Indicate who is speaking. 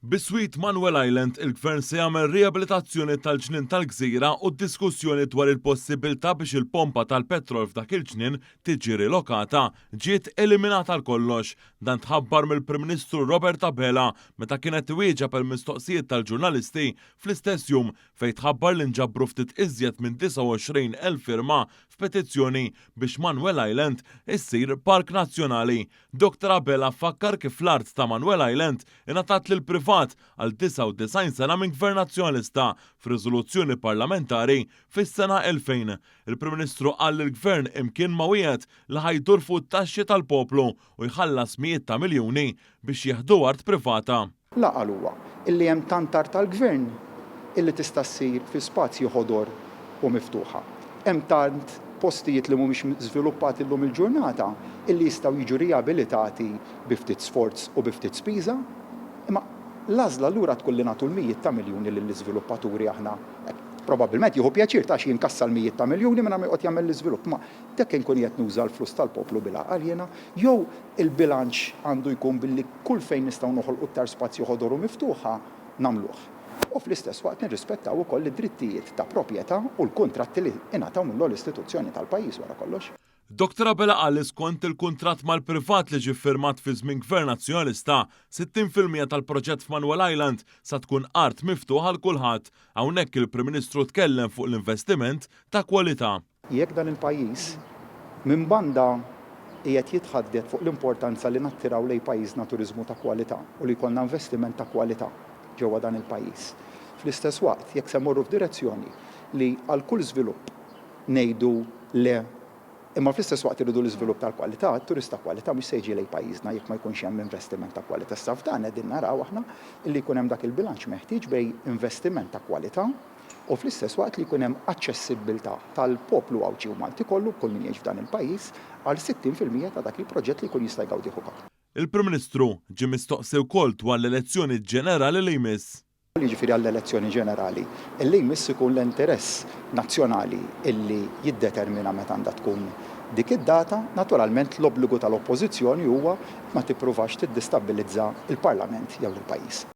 Speaker 1: Biswit Manuel Island, il-Gvern se jagħmel riabilitazzjoni tal-ġnien tal-gżira u d-diskussjoni dwar il-possibbiltà biex il-pompa tal-petrol f'dak il-ġnien tiġi rilokata ġiet eliminata għal kollox. Dan tħabbar mill-Prim Ministru Robert Abela meta kien qed iwieġeb il-mistoqsijiet tal-ġurnalisti fl-istess jum fejn tħabbar li nġabru ftit iżjed minn 29,000 firma f'petizzjoni biex Manuel Island issir Park Nazzjonali. Dottor Abela fakkar kif l-art ta' Manuel Island ingħatat lill-privat għal 99 sena minn Gvern Nazzjonalista f'riżoluzzjoni parlamentari fis-sena 2000. Il-Prim Ministru qal li l-Gvern imkien ma wiegħed li ħa jdur fuq it-taxxi tal-poplu u jħallas mijiet ta' miljuni biex jieħdu art privata.
Speaker 2: L-għaqal huwa illi hemm tant art tal-Gvern illi tista' ssir fi spazji ħodor u miftuħa. Hemm tant postijiet li mhumiex żviluppati llum il-ġurnata illi jistgħu jiġu riabilitati bi ftit sforz u bi ftit spiża. Imma l-għażla allura tkun li nagħtu l-mijiet ta' miljuni lill-iżviluppaturi aħna. Probabbilment jieħu pjaċir ta' għax jinkassa l-mijiet ta' miljuni mingħajr ma joqgħod jagħmel l-iżvilupp. Imma B'hekk inkun qiegħed nuża l-flus tal-poplu bil-għaqal jiena? Jew il-bilanċ għandu jkun billi kull fejn nistgħu noħolqu iktar spazji ħodor u miftuħa, nagħmluh. U fl-istess waqt nirrispettaw ukoll id-drittijiet ta' proprjetà u l-kuntratti li ingħataw mill-ogħla istituzzjoni tal-pajjiż wara kollox.
Speaker 1: Dottor Abela qal li skont il-kuntratt mal-privat li ġie ffirmat fi żmien Gvern Nazzjonalista, 60% tal-proġett f'Manuel Island sa tkun art miftuħ għal kulħadd. Hawnhekk il-Prim Ministru tkellem fuq l-investiment ta' kwalità.
Speaker 2: Jekk dan il-pajjiż, minn banda qiegħed jitħaddet fuq l-importanza li nattiraw lejn pajjiżna turiżmu ta' kwalità u li jkollna investiment ta' kwalità ġewwa dan il-pajjiż. Fl-istess waqt, jekk se mmorru f'direzzjoni li għal kull żvilupp ngħidu le imma fl-istess waqt irridu l-iżvilupp tal-kwalità, it-turist ta' kwalità mhux se jiġi lejn pajjiżna jekk ma jkunx hemm investiment ta' kwalità. Issa f'dan qegħdin naraw aħna li jkun hemm dak il-bilanċ meħtieġ bejn investiment ta' kwalità, u fl-istess waqt li jkun hemm aċċessibbiltà tal-poplu Għawdxi u Malti kollu, kull min jgħix f'dan il-pajjiż, għal 60% ta' dak il-proġett li jkun jista' jgawdih ukoll.
Speaker 1: Il-Prim Ministru ġie mistoqsi wkoll dwar l-elezzjoni ġenerali li jmiss.
Speaker 2: Jiġifieri għall-elezzjoni ġenerali li jmiss ikun l-interess nazzjonali li jiddetermina meta għandha tkun dik id-data. Naturalment l-obbligu tal-Oppożizzjoni huwa ma tippruvax tiddistabbilizza l-Parlament jew lill-pajjiż.